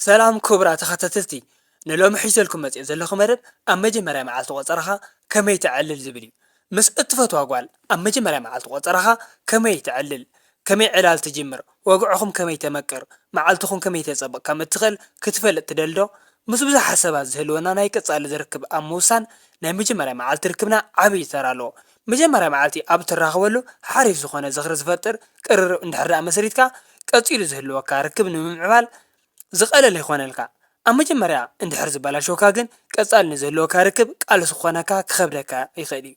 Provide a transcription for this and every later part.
ሰላም ክቡራት ተኸታተልቲ፣ ንሎሚ ሒዘልኩም መጽየ ዘለኹ መደብ ኣብ መጀመርያ መዓልቲ ቆጸራኻ ከመይ ተዕልል ዝብል እዩ። ምስ እትፈትዋ ጓል ኣብ መጀመርያ መዓልቲ ቆጸራኻ ከመይ ተዕልል፣ ከመይ ዕላል ትጅምር፣ ወግዕኹም ከመይ ተመቅር፣ መዓልትኹም ከመይ ተጸብቕ ከም እትኽእል ክትፈልጥ ትደሊ ዶ? ምስ ብዙሓት ሰባት ዝህልወና ናይ ቀጻሊ ዝርክብ ኣብ ምውሳን ናይ መጀመርያ መዓልቲ ርክብና ዓብዪ ተራ ኣለዎ። መጀመርያ መዓልቲ ኣብ እትራኸበሉ ሓሪፍ ዝኾነ ዝኽሪ ዝፈጥር ቅርርብ እንድሕር ደኣ መስሪትካ፣ ቀጺሉ ዝህልወካ ርክብ ንምምዕባል ዝቐለለ ይኾነልካ። ኣብ መጀመርያ እንድሕር ዝበላሸወካ ግን ቀጻሊ ንዝህልወካ ርክብ ቃልሲ ክኾነካ ክኸብደካ ይኽእል እዩ።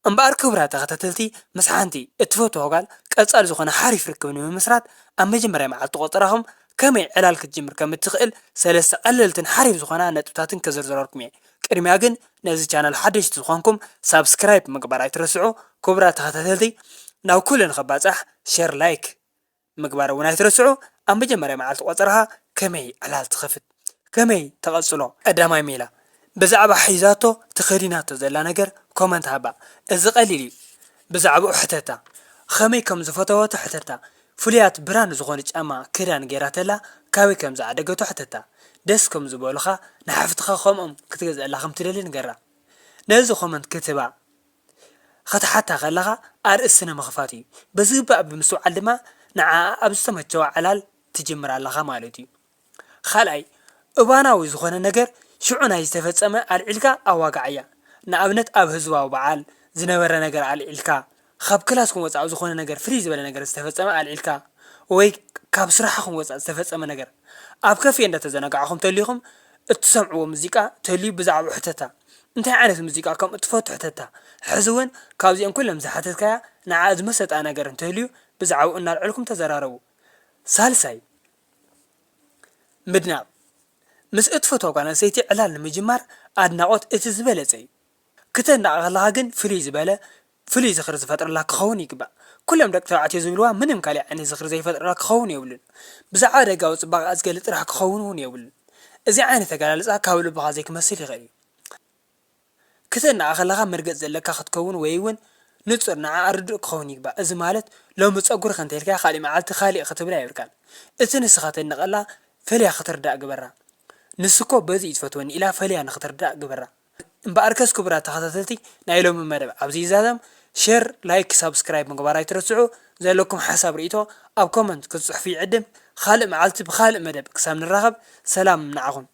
እምበኣር ክቡራት ተኸታተልቲ፣ ምስ ሓንቲ እትፈትዋ ጓል ቀጻሊ ዝኾነ ሓሪፍ ርክብ ንምምስራት ኣብ መጀመርያ መዓልቲ ቆጸራኹም ከመይ ዕላል ክትጅምር ከም እትኽእል ሰለስተ ቀለልትን ሓሪፍ ዝኾና ነጥብታትን ከዘርዝረልኩም እየ። ቅድሚያ ግን ነዚ ቻነል ሓደሽቲ ዝኾንኩም ሳብስክራይብ ምግባር ኣይትረስዑ። ክቡራት ተኸታተልቲ፣ ናብ ኩሉ ንኸባጻሕ ሸር፣ ላይክ ምግባር እውን ኣይትረስዑ። ኣብ መጀመርያ መዓልቲ ቆጸራኻ ከመይ ዕላል ትኸፍት? ከመይ ተቐጽሎ? ቀዳማይ ሜላ፣ ብዛዕባ ሒዛቶ ተኸዲናቶ ዘላ ነገር ኮመንት ሃባ። እዚ ቀሊል እዩ። ብዛዕባኡ ሕተታ። ኸመይ ከም ዝፈተወቶ ሕተታ። ፍሉያት ብራንድ ዝኾኑ ጫማ፣ ክዳን ገይራ ተላ ካበይ ከም ዝዓደገቶ ሕተታ። ደስ ከም ዝበሉኻ ንሓፍትኻ ከምኦም ክትገዝኣላ ከም ትደሊ ንገራ። ነዚ ኮመንት ክትህባ ክትሓታ ከለኻ ኣርእስቲ ንምኽፋት እዩ። ብዝግባእ ብምስትውዓል ድማ ንዓኣ ኣብ ዝተመቸዋ ዕላል ትጅምር ኣለኻ ማለት እዩ። ካልኣይ፣ እዋናዊ ዝኾነ ነገር ሽዑ ናይ ዝተፈጸመ ኣልዒልካ ኣዋግዓያ። ንኣብነት ኣብ ህዝባዊ በዓል ዝነበረ ነገር ኣልዒልካ፣ ካብ ክላስኩም ወጻኢ ዝኾነ ነገር ፍልይ ዝበለ ነገር ዝተፈጸመ ኣልዒልካ ወይ ካብ ስራሕኹም ወጻኢ ዝተፈጸመ ነገር። ኣብ ከፌ እንዳተዘናጋዕኹም ተሊኹም እትሰምዕዎ ሙዚቃ ተልዩ ብዛዕባኡ ሕተታ። እንታይ ዓይነት ሙዚቃ ከም እትፈቱ ሕተታ። ሕዚ እውን ካብዚኦም ኩሎም ዝሓተትካያ ንዓኣ ዝመሰጣ ነገር እንተልዩ ብዛዕባኡ እናልዐልኩም ተዘራረቡ። ሳልሳይ፣ ምድናቕ። ምስ እትፈትዋ ጓል ኣንስተይቲ ዕላል ንምጅማር ኣድናቖት እቲ ዝበለጸ እዩ። ክተድንቓ ከለኻ ግን ፍልይ ዝበለ፣ ፍሉይ ዝኽሪ ዝፈጥረላ ክኸውን ይግባእ። ኩሎም ደቂ ተባዕትዮ ዝብልዋ ምንም ካሊእ ዓይነት ዝኽሪ ዘይፈጥረላ ክኸውን የብሉን። ብዛዕባ ደጋዊ ጽባቐኣ ዝገልጽ ጥራሕ ክኸውን እውን የብሉን። እዚ ዓይነት ኣገላልጻ ካብ ልብኻ ዘይክመስል ይኽእል እዩ። ክተድንቓ ከለኻ መርገጽ ዘለካ ክትከውን ወይ እውን ንጹር ንዓኣ ርዱእ ክኸውን ይግባእ። እዚ ማለት ሎሚ ጸጉሪ ከንተ ኢልካያ ካሊእ መዓልቲ ካሊእ ክትብላ የብልካን። እቲ ንስኻ ተድንቐላ ፈልያ ክትርዳእ ግበራ። ንሱ እኮ በዚ እዩ ዝፈትወኒ ኢላ ፈልያ ንኽትርዳእ ግበራ። እምበኣርከስ ክቡራት ተኸታተልቲ ናይ ሎሚ መደብ ኣብዚ ይዛዘም። ሸር፣ ላይክ፣ ሳብስክራይብ ምግባር ኣይትረስዑ። ዘለኩም ሓሳብ ርእይቶ ኣብ ኮመንት ክትጽሕፉ ይዕድም። ካልእ መዓልቲ ብኻልእ መደብ ክሳብ ንራኸብ ሰላም ንዓኹም።